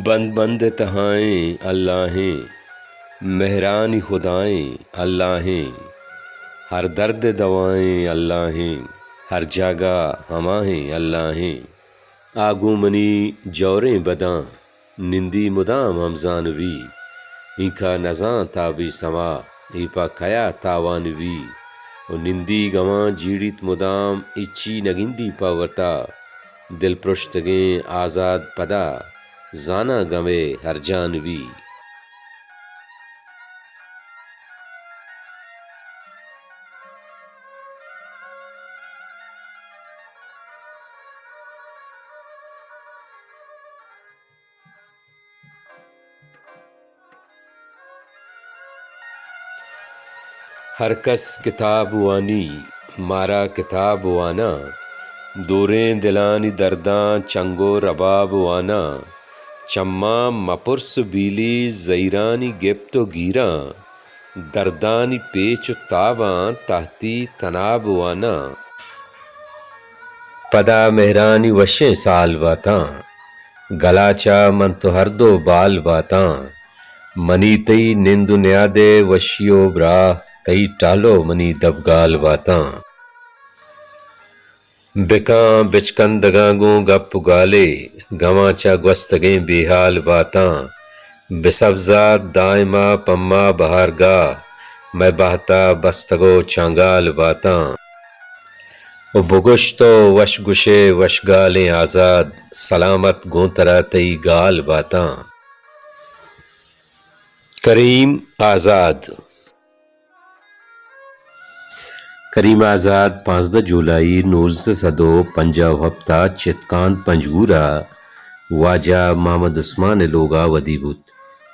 بند بند ءِ تہائیں اللہیں، مہرانی خدائیں اللہیں، ہر درد ءِ دوائیں اللہیں، ہر جاگہ ہماہیں اللہیں۔ آ گوں منی جوریں بداں نندی مدام ہمزانوی، اینکا نزانت آ بے سما، اے پہ کیا تاوانوی۔ و نندی گواں جیڑیت مدام، ہچی نگندی پہ وتا۔ دل پرشتگیں آزاد پدا، زاناں گمے ہر جانوی۔ ہر کس کتاب وانی، مارا کتاب واناں، دوریں دلانی درداں چنگ و رباب واناں، چماں مپرس بیلی زہیرانی گپت و گیراں، دردانی پیچ و تاباں تہتی تناب واناں۔ پدا مہرانی وشیں سال باتاں، گلا چہ من تو ہر دو بال باتاں۔ منی تئی نند و نیاد ءِ وشی و براہ، تئی ٹہل و منی دبگال باتاں۔ بکاں بچکندگاں گوں گپ و گالے، گواں چہ گوستگیں بے حال باتاں۔ بہ سبزات دائما پما بہارگاہ، مئے بہتا بستگ و چانگال باتاں۔ و بگوش تو وش گوشے وشگالیں آزاد، سلامت گوں ترا تئی گال باتاں۔ کریم آزاد۔ کریم آزاد پانزدہ جولائی نوزدہ سد و پنجاہ و ہپت ءَ چتکان پنجگور ءَ واجہ محمد عثمان ءِ لوگ ءَ ودی بوت۔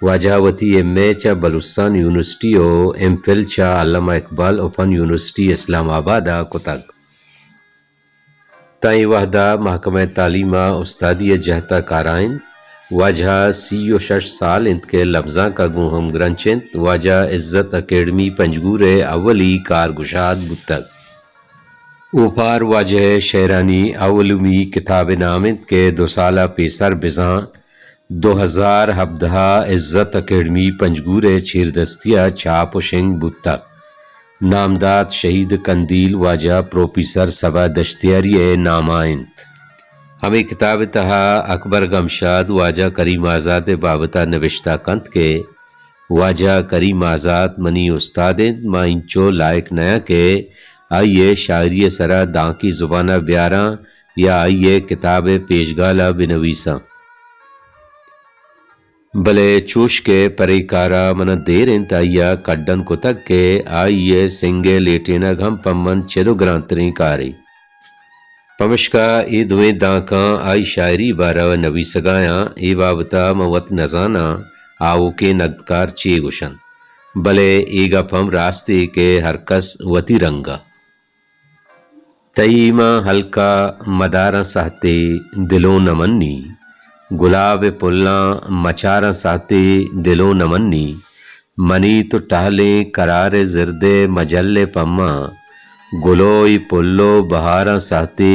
واجہ ءَ وتی ایم اے چہ بلوچستان یونیورسٹی و ایم فل چہ علامہ اقبال اوپن یونیورسٹی اسلام آباد ءَ کتگ۔ تاں اے وہد ءَ محکمہ تعلیم ءَ استادی ءِ جہت ءَ کارا انت۔ واجہ ءَ سی و شش سال انت کہ لبزانک ءَ گوں ہمگرنچ انت۔ واجہ عزت اکیڈمی پنجگور ءِ اولی کارگشاد بوتگ۔ اوپار واجہ ءِ شعرانی اولمی کتاب ءِ نام انت کہ دو سال ءَ پیسر بزاں دو ہزار ہبدہ ءَ عزت اکیڈمی پنجگور ءِ چیردستی ءَ چاپ و شنگ بوتگ۔ نامدات شہید قندیل واجہ پروفیسر صبا دشتیاری ءِ نام ءَ انت۔ ہمے کتاب ءِ تہا اکبر گمشاد واجہ کریم آزاد ءِ بابت ءَ نبشتہ کنت کہ واجہ کریم آزاد منی استاد انت، ما اینچو لائق نیاں کہ آئی ءِ شاعری ءِ سرا دانکی زبان ءَ بیاراں یا آئی ءِ کتاب ءِ پیشگال ءَ بنویساں۔ بلے چوش کہ پرے کار ءَ من ءَ دیر انت، آئی ءَ کڈن کتگ کہ آئی ءِ سنگ ءِ لیٹینگ ہم پہ من چد و گرانتریں کارے۔ پمشکا اے دوئیں دانکاں آئی شاعری بارہ ءَ نویسگ ءَ آں، اے بابت ءَ من وت نزاناں آؤکیں نگدکار چے گوشنت، بلے اے گپ ہم راستے کہ ہر کس وتی رنگ ءَ۔ تئی ماں ہلک ءَ مداراں سہتے دلوں نہ منی، گلاب ءِ پلاں مچاراں سہتے دلوں نہ منی، منی تو ٹہلیں قرار ءِ زرد ءِ مجل ءِ پماں، گلوئی پل و بہاراں سہتے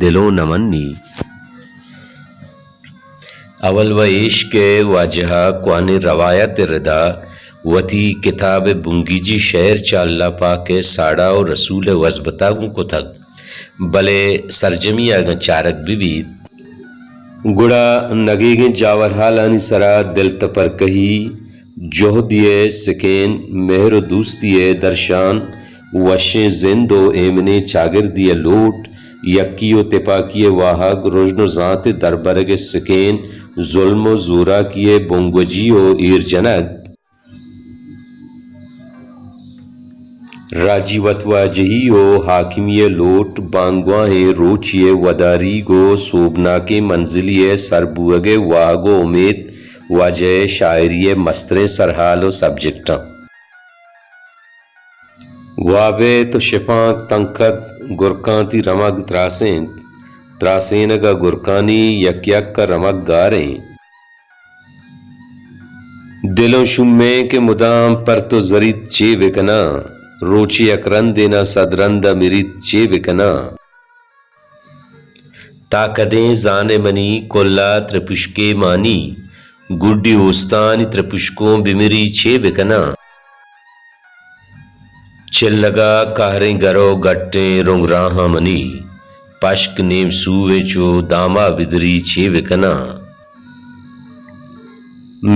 دلوں نہ منی۔ اول و ایش کہ واجہ ءَ کوہنیں روایت ءِ ردا وتی کتاب ءِ بنگیجی شعر چہ اللہ پاک ءِ ساڑا و رسول ءِ وزبتا گوں کتگ، بلے سرجمی ءَ اگاں چارگ بہ بیت، گڑا نگیگیں جاورحالانی سرا دل تپرکہی، جہدی ءِ سکین، مہر و دوستی ءِ درشان، وشیں زند و ایمنیں چاگردی ءِ لوٹ، یکی و تپاکی ءِ واہگ، رژن و زانت ءِ دربرگ ءِ سکین، ظلم و زوراکی ءِ بنگوجی و ایر جنگ، راجی وتواجہی و حاکمی ءِ لوٹ، بانگواہیں روچے ءِ وداریگ و سوبناکیں منزلے ءِ سر بوہگ ءِ واہگ و امیت واجہ ءِ شاعری ءِ مستریں سرحال و سبجیکٹ انت۔ وابے تو شپانک تنکت گرکانتی رمگ تراسینت، تراسینگ ءَ گرکانی یک یک ءَ رمگ گاریں۔ دلوں شومیں کہ مدام پر تو زریت چے بکناں، روچے یک رندے ناں صد رند ءَ مریت چے بکناں۔ تا کدیں زان ئے منی کل ءَ ترپشکے مانی، گڈی اوستانی ترپشکوں بمری چے بکناں؟ چلگا قہریں گرو گٹیں رنگ راہاں منی، پشک نیم سویں چو داما بدری چے بکناں؟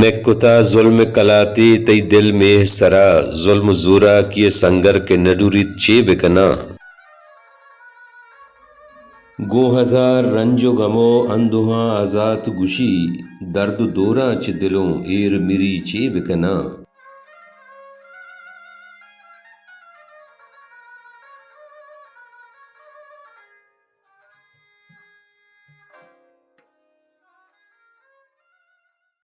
مکتا ظلم کلاتے تئی دل میہ سرا، ظلم زوراکی سنگر کے نڈوریت چے بکناں؟ گوں ہزار رنج و غم و اندوہاں آزات گوشی، درد و دوراں چہ دلوں ایر مری چے بکناں؟